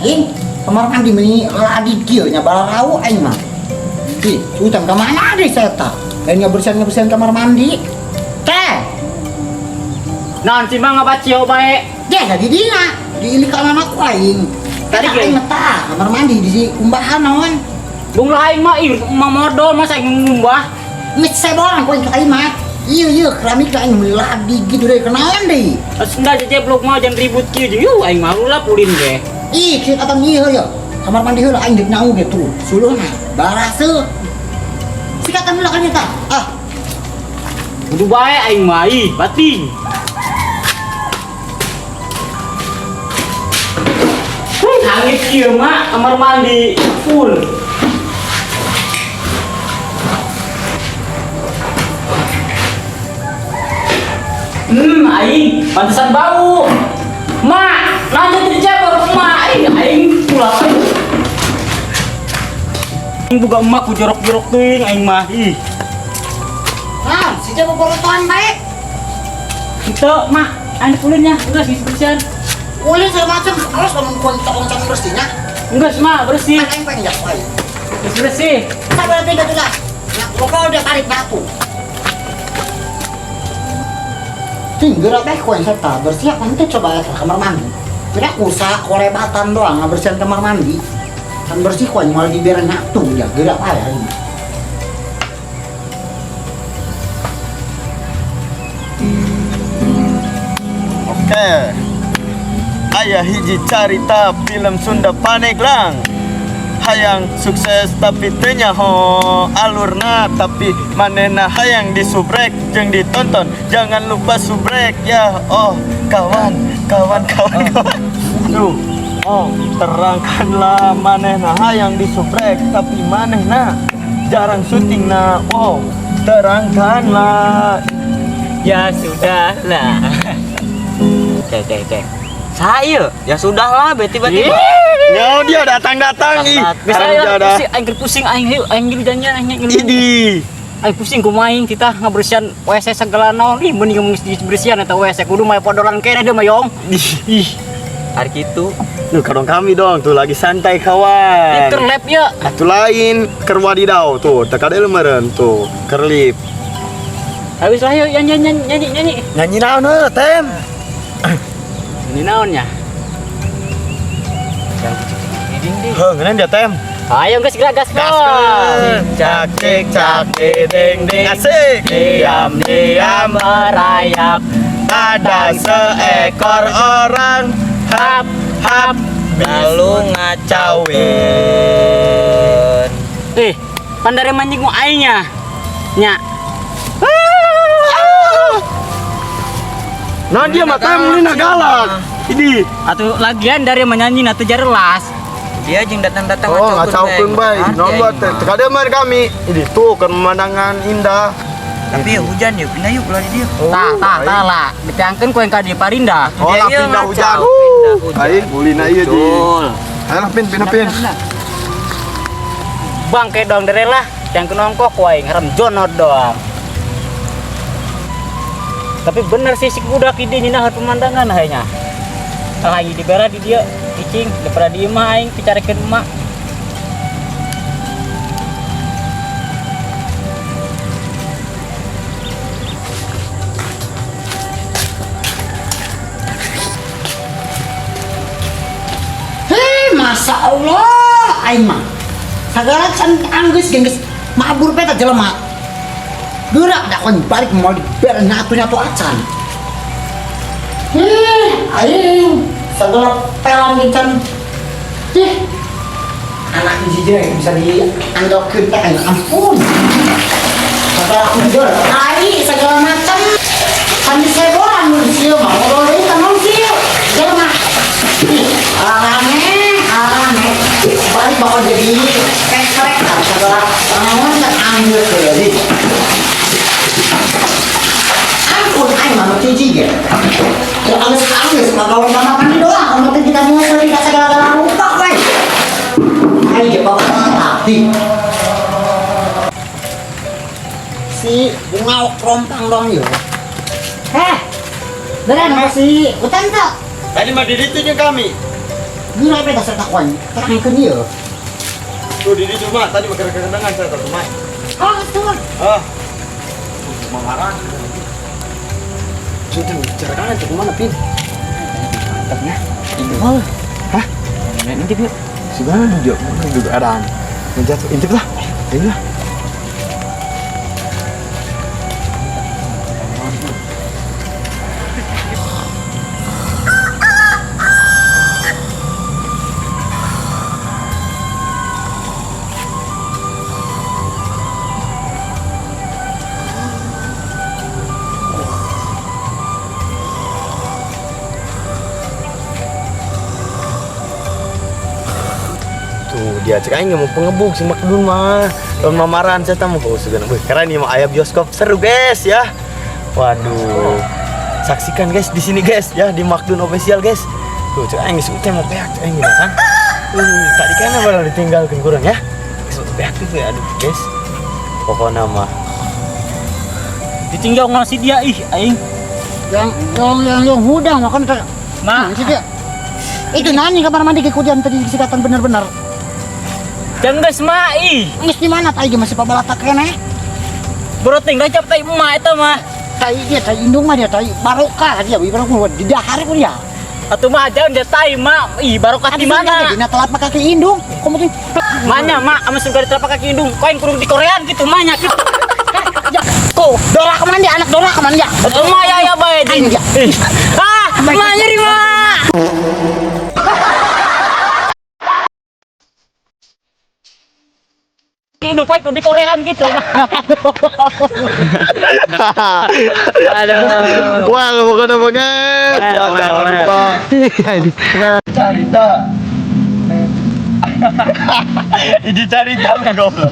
Aing kamar mandi meni ladi kieu nya balarau aing mah. Ih, utang ka mana deh saya tak? Lain ngabersihan-ngabersihan kamar mandi. Teh, Naon sih mah ngabacio bae. Dia di dina, diilikan anak aing. Tadi Tadi ge? aing mah kamar mandi di kumbahan naon. Bung lah aing mah ih mah modal masa aing ngumbah. Geus seboran ku aing ka aing mah. Iya iya keramik aing meuli ladi gitu deh kenalan deh. Terus enggak jeblok mah jangan ribut kieu jeung yuh aing mah ulah pulin ge. Ih, kieu kata ieu ya. Kamar mandi heula aing deuk nau gitu. Suluhna baraseuh. Sikatan heula kan eta. Ah, Kudu bae aing mah ih bating. Hangit kieu mah kamar mandi full. Aing pantesan bau. Mak, lanjut di jabor mak aing aing pulang aing. Aing buka emak ku jorok-jorok teuing aing mah. Ih. Nah, si jago borotoan bae. Itu, mak, aing pulinnya, geus geus bersihan. Ulin segala macam, awas lamun ku tolong can bersihnya. Geus, mak, bersih. Kan aing pengen jak aing. Geus bersih. Sabar tiga tuh. Nah, pokoknya udah tarik batu. Tinggal teh ku yang serta bersih apa itu coba ke kamar mandi. Kira usaha korebatan doang ngabersihan kamar mandi. Kan bersih ku yang mau dibiarin nyatu ya, gerak apa ya ini. Oke. Aya hiji carita film Sunda Paneglang. Hayang sukses tapi teu nyaho alurna tapi manehna hayang disubrek jeung ditonton. Jangan lupa subrek ya. Oh, kawan, kawan, kawan, kawan. Duh. Oh, terangkanlah manehna hayang disubrek tapi manehna jarang syuting na. Wow, terangkanlah. Ya sudahlah. Oke. Saya ya sudahlah beti beti. Yo, dia datang-datang ih. Geus Sekarang aing dia ada. pusing, aing keur pusing aing heuh aing ngilu janjian aing ngilu. Idi. Aing pusing kumaha aing kita ngabersihan WC segala naon ih mending geus dibersihan eta WC kudu mah podolan keneh deui mah yong. Ih. Hari gitu. Duh, kadang kami dong tuh lagi santai kawan. Ih kerlep ya. Atuh lain kerwadidau tuh, teka deui meureun tuh, kerlip. Habis lah yuk nyanyi nyanyi nyanyi nyanyi. Nyanyi naon heuh, Tem? Ini naonnya? Heuh, ngeunan dia Tem. Ayo geus gerak gas. Gaskeun. Cak cik cak ding ding asik. Diam diam Merayap. Ada seekor orang hap hap Lalu ngacauin. Eh, pandare mancing ku aingnya. Nya. Nah dia mah Tem ulina galak. Ini. Atuh lagian dari menyanyi na teu jelas. Dia jeung datang-datang Oh, ngacaukeun bae. Nomor Arti teh. Teka deui mah kami. Ini tuh kan pemandangan indah. Tapi ya hujan yuk, pindah yuk keluar di dia. Oh, Tah tah aing. tah lah. Diteangkeun ku yang ka di Parinda. Oh, lah Dia iya pindah ngacau, hujan. pindah hujan. Aing ulina ieu ji. Betul. Ayo lah pin, pindah pin. Bangke dong dere lah. Yang nongkok ku aing haram jonot doang. Tapi bener sih si budak ini nyinahan pemandangan hayanya. Lagi dibera di dia cicing daripada di imah aing picarekeun emak. Hei, masa Allah, aing mah. Sagala can anggeus geus mabur peta jelema. Gerak dah kon balik mau diber nyatu-nyatu acan. Hei, aing segala pelan can. Ih. Anak hiji je bisa diandalkeun teh aing ampun. Segala kunjur, tai segala macam. Kan diseboran mun sieun mah ngobrol deui ka naon sieun. Jelema. Ih, aneh, aneh. Balik bakal jadi kekrek kan segala naon kan anggeus deui. Ampun aing mah nu hiji ge. Teu anggeus anggeus pagawe kamar mandi doang, anu teh kita mau cerita segala-gala rupa we. Aing ge bawa hati. Si bunga rompang doang yeuh. Heh. Beneran apa si Utan tuh? Tadi mah di ditu jeung kami. Gila apa dasar takuan? Terangkeun ieu. Tuh di ditu mah tadi makan kekenangan saya tuh mah. Ah, tuh. Ah. Mamaran. Sudah bicara kan itu kemana Pin? Mantapnya. Oh. Hah? Nah, intip yuk. Sebenarnya juga juga ada ngejatuh intip lah. Ini lah. Tuh dia cek aing mau pengebuk si Makdun mah. Tahun mamaran saya tamu kau sugan. Wih, keren nih mah aya bioskop seru guys ya. Waduh. Saksikan guys di sini guys ya di Makdun official guys. Tuh cek aing geus teh mau beak cek aing gini kan. Tadi kan baru ditinggalkan kurang ya. Geus beak tuh ya aduh guys. Pokoknya mah Ditinggal ngasih dia ih aing. Yang hudang makan ter. Ma, Nah, dia. Itu nani kamar mandi kekudian tadi sikatan bener-bener. Jangan geus mah ih. Geus di mana tai masih pabalatak keneh? Boroting rajab tai emak eta mah. Tai dia tai indung mah dia tai barokah dia barokah di dahar ku dia. Atuh mah jangan dia tai mak. Ih barokah di mana? Dina telapak kaki indung. Komo tuh. Manya mak ame suka di telapak kaki indung. Kau yang kurung di Korean gitu mahnya gitu. Ya, kok Dora kemana dia? Anak Dora kemana dia? Atuh mah ya ya bae Aing dia. Ah, mah nyeri mak. Indung poe di Korean gitu. Aduh. Wah, pokoknya mah guys. Ya, jangan lupa. Carita. Ini carita kan goblok.